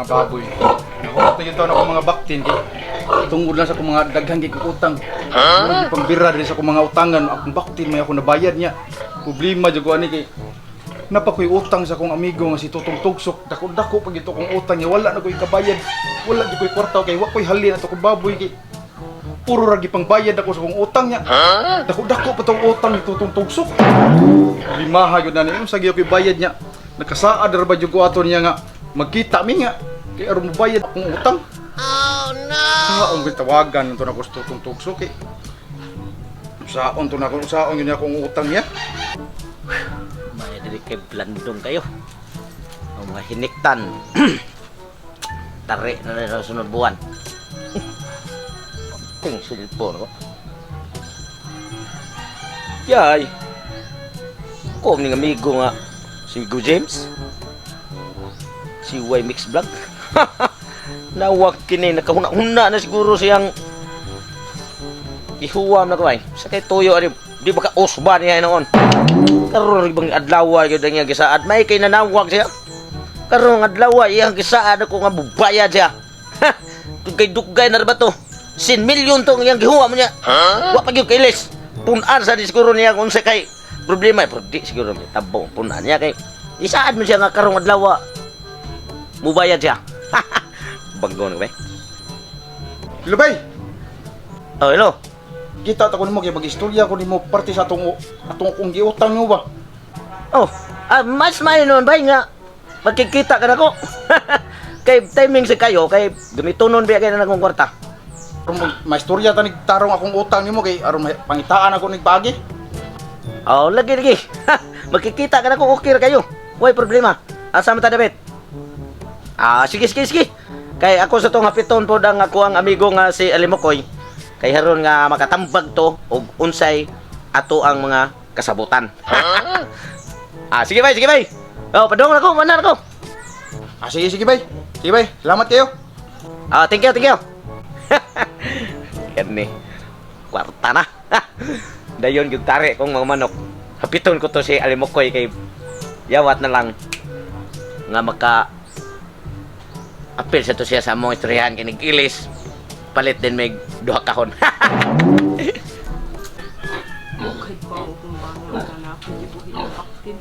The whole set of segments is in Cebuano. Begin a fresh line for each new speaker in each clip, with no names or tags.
Mga baboy. Nahurot na yun taon ako mga baktin kay tungod lang sa akong mga daghan kay kong utang. Huh? Pangbira din sa akong mga utangan, akong baktin may ako nabayad niya. Problema jud ko ani kay napakoy utang sa akong amigo nga si Tutong Tugsok. Dako-dako pag ito akong utang niya, wala na ko'y kabayad. Wala jud ko'y kwarta kay wa ko'y halin ato kong baboy kay puro ra gipangbayad ako sa akong utang niya. Dako-dako pa tong utang ni Tutong Tugsok. Limaha yun na niya. Sa ko'y bayad niya. Nakasaad ra ba jud ko ato niya nga magkita mi nga kay aron mobayad akong utang. Oh no. Saon ko'y tawagan to na gusto tong tugsok kay. Saon to na ko saon yun akong utang niya.
May diri kay blandong kayo. Ang mga hiniktan. Tari na rin sa sunod buwan. Ting cellphone ko. Yay! Ko ning amigo nga si Go James. Si Y Mix Vlog. Nawag kini nakahuna-huna na siguro siyang ihuwam na ko ay. Sa kay tuyo ani di ba ka usba niya noon. Karon bang adlaw gyud ang iyang gisaad. May kay nanawag siya. Karon adlaw iyang gisaad ako nga bubayad siya. Ha! Kay dugay na ra ba to? 10 milyon to ang iyang gihuwa mo niya. Wa pa gyud kailis. Punan sa di siguro niya kung sa kay problema pero di siguro may tabong punan niya kay isaad mo siya nga karong adlaw mubayad siya. Banggon ko ba?
Lubay,
Oh, hello.
kita ta ko nimo kay mag-istorya ko nimo parte sa atong atong akong giutang nimo ba.
Oh, mas may noon ba nga magkikita ka na ko. Kay timing sa kayo kay gamitonon biya kay na akong kwarta.
Aron maistorya ta nig tarong akong utang nimo kay aron pangitaan ako nig paagi.
Oh, lagi lagi. Magkikita ka na ko, okay ra kayo. Way problema. Asa man ta dapat? Sige sige sige. Kay ako sa tong hapiton pod ang ako ang amigo nga si Alimokoy. Kay haron nga makatambag to og unsay ato ang mga kasabutan. Sige bay, sige bay. Oh, padung ako, manar ako.
Sige sige bay. Sige bay, salamat kayo.
Thank you, thank you. Yan ni. Kwarta na. Dayon gyud tari kong mga manok. Hapiton ko to si Alimokoy kay yawat na lang nga maka apil sa to siya sa among istoryahan kay nag-ilis palit din may duha kahon.
Okay pa ako kung banga na ako gibuhi ang baktin.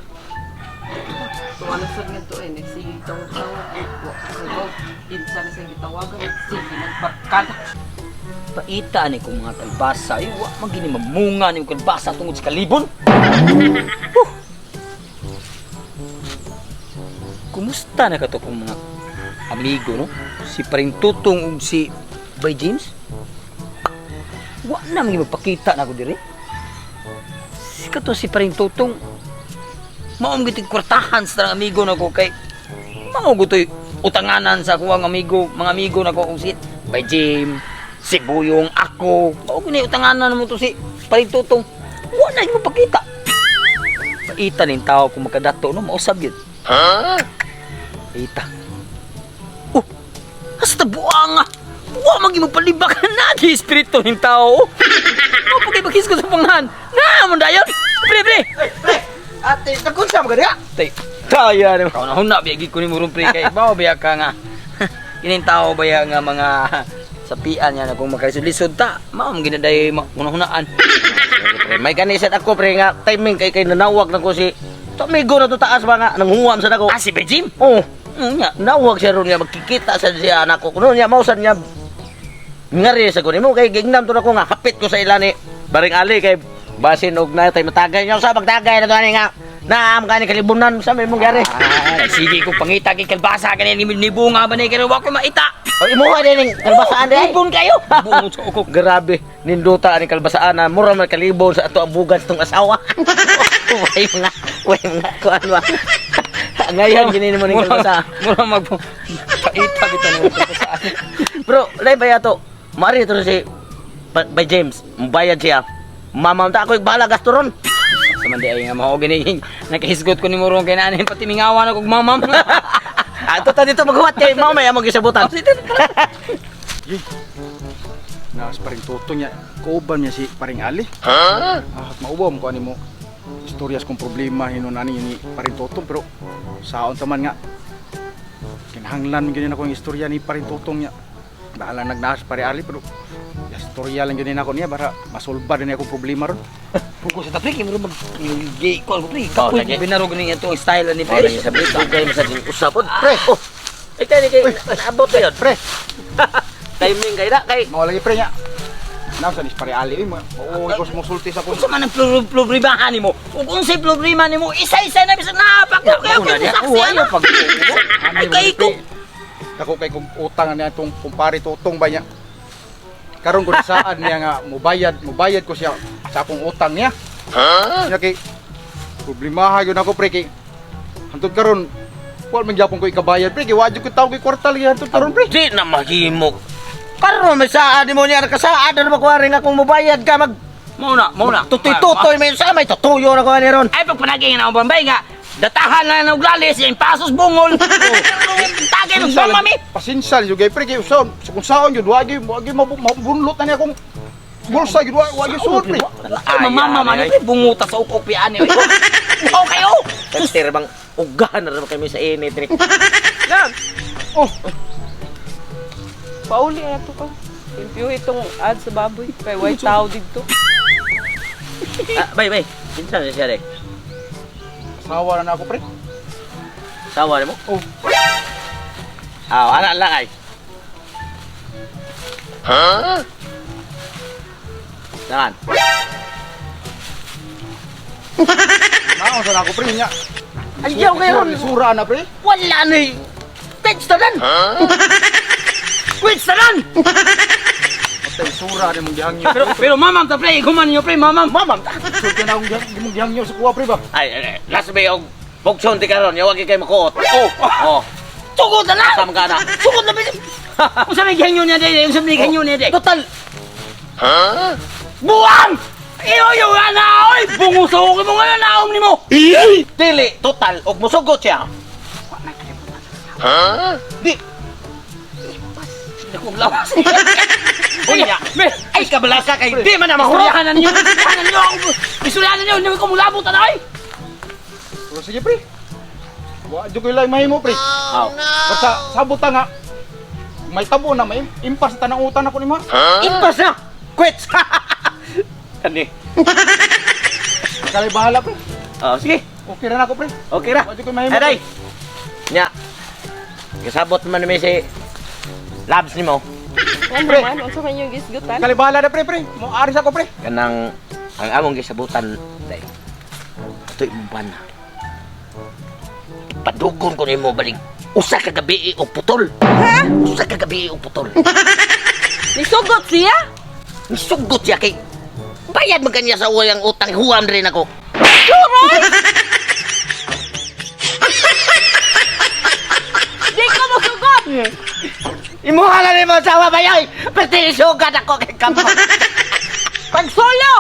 Tuwa na sad nga to eh, nagsige tawag-tawag. Wa ko kabaw. Kinsa na siyang gitawagan, sige nagbarkada.
Paita ni kong mga kalbasa. Ay, wa man gini mamunga ni kong kalbasa tungod sa kalibon. Huh. Kumusta na kato kong mga amigo, no? Si Paring Tutong ug si Bay James? Wa na man magpakita na ako diri. Si kato si Paring Tutong, maong gitig kwartahan sa tarang amigo na ko kay mao gutoy utanganan sa akong amigo, mga amigo na ko ug si Bay James, si Buyong, ako. Mao gini utanganan mo to si Paring Tutong. Wa na mo pakita. Paita ning tao kung makadato no, mausab yun. Ha? Paita. Oh, hasta buanga. Wa man gyud magpalibak na gi espiritu ning tao. Mo pagibakis ko sa panghan. Na mo dayon. Pre pre.
Pre, ate, nakunsa mo gani?
Tay,
Kaya ni.
Kau na huna biya gid ko ni murong pre kay bao biya ka nga. Kining tao baya nga mga sapian niya na kung makalisod-lisod ta, mao man ginaday hunahunaan.
Pre, may gani sad ako pre nga timing kay kay nanawag na ko si to amigo na to taas ba nga nanghuwam sad ako.
Si Bejim.
Oh,
Nya.
nawag siya ron niya magkikita sa siya anak ko kuno niya mausan niya ngari sa kuno mo kay gignam to na ko nga hapit ko sa ila ni Baring Ali kay basin og na tay matagay niya sa magtagay na to ani nga naam kani kalibunan sa may mong gyari.
Sige ko pangita kay kalbasa kani ni ni bunga ba ni kay wa ko maita.
O imuha din ning kalbasaan di ay.
Libon kayo. Bungo sa uko.
Grabe nindota ani kalbasaan na mura man kalibon sa ato ang bugan sa tong asawa. Way mga kuan ba. Ngayon gini mo ning kalbasa.
Mura mag paita bitaw ni kalbasaan.
Bro, lay ba yato? Mari to si by James, mubayad siya. Mama ta ako bahala gasto ron.
Sa man di ay nga mao gini nakahisgot ko ni murong kay naanin pati mingawan ako og mamam.
Ato ta dito maghuwat kay mao may among gisabutan.
Naas paring Tutong niya. Kauban niya si Paring Ali. Ha? Maubaw mo ko ani mo. Istoryas kong problema hinunan ni Paring Tutong pero saon taman nga. Kinahanglan man gyud nako ang istorya ni paring Tutong niya. Bahala nagnaas pare Ali pero istorya lang gyud nako niya para masolba din akong problema ron.
Pugos sa pre, kay murag mag gay ko pre.
Oh,
Kapoy
lagi.
binarog ni ato ang style ni
Oh,
pre.
lagi sa break. Dugay mo sa ding usapod.
Pre!
Oh. Ay kay kay naabot na yun.
Pre,
Timing kay na kay.
mao lagi pre niya. Naam sa ni pare Ali eh, oo ko musulti sa akong
Unsa man ang problema nimo? Ug unsay problema nimo? Isa-isa na bisag naapak ko kayo
Una
kay
niya.
saksi
Oh,
ano.
ayaw pag
Ay kay ko.
Dako kay kong utang niya itong kumpare Tutong ba niya. Karon ko saan niya nga mubayad, mubayad ko siya sa akong utang niya. Niya kay problemaha gyud ako pre kay hantod karon wala man gyapon ko ikabayad pre kay wa jud ko tawo kay kwarta lagi hantod karon pre.
Di na mahimo. Karon may saad mo niya nakasaad na makuha rin akong mubayad ka mag
Mao na, mao na.
tutoy-tutoy may sa may tutuyo na ko ani ron.
Ay pagpanagay nga na Bambay nga datahan na og lalis yung pasos bungol. Tagay mo
Pasensya
mami.
lang- Pasensya jud kay pre kay usaon sa kung saon jud wa gyud wa gyud mabunlot na niya akong bulsa jud wa gyud suot pre.
Ay mamama man pre bunguta sa ukok pi ani. Okay oh.
Pwede bang ugahan na rin kami sa init ni.
Love,
Oh,
pauli na to ka. Limpyo itong ad sa baboy. Kay white tao dito.
Ah, bay bay. Kinsa na siya dek?
sawa na na ako pre.
Sawa nimo?
Oh,
Ah, ana lang ay. Ha? Dangan.
naon sa na ako pre niya.
Ayaw kayo ron.
Sura na pre.
Wala na eh. Quits tanan. Quits tanan.
Patay sura ni mong gihangyo.
Pero pero mamam ta pre, ikuman niyo pre mamam.
Mamam ta.
Sulti na akong mong gihangyo sa kuha pre ba.
Ay, ay, ay, last may og bugson ti karon, yawa kay makuot. Oh. Oh.
Tugod na lang.
Sam ka na.
Sugod na pre. Unsa may gihanyo niya day? Unsa may gihanyo niya day?
Total.
Buwang! Iyo yo na oy, bungo sa ukok mo nga naom nimo.
Dili total og musugot siya.
Di.
Akong lawas.
Unya. Ay kabalasa kay di man na mahurot.
Istoryahan na ninyo. Istoryahan na ninyo. Istoryahan na ninyo. Hindi ko mulabot na oy.
Pero sige pre. Wa jud ko ilay mahimo pre.
Aw.
Basta sabot ta nga. May tabo na may impas sa tanang utang ako nimo.
Impas na. Quits. Kani.
Kalay bahala pre.
Oh, sige.
Okay ra na ako pre.
Okay ra.
Wa jud ko mahimo.
Aray. Nya. Kasabot man ni si Labs nimo.
Ano
Pre.
man? Unsa man yung gisgutan?
Kalay bahala na pre pre. Mo ari sa ako pre.
Kanang ang among gisabutan day. Ato imong bana. Padugon ko nimo balik. Usa ka gabi og putol. Ha? Usa ka gabi og putol.
Nisugot siya?
Nisugot siya kay bayad man kanya sa uwang utang huwam rin ako.
Di ko musugot!
Imuha na nimo asawa bayoy. Pati isugat ako kay kamo.
Pagsolo!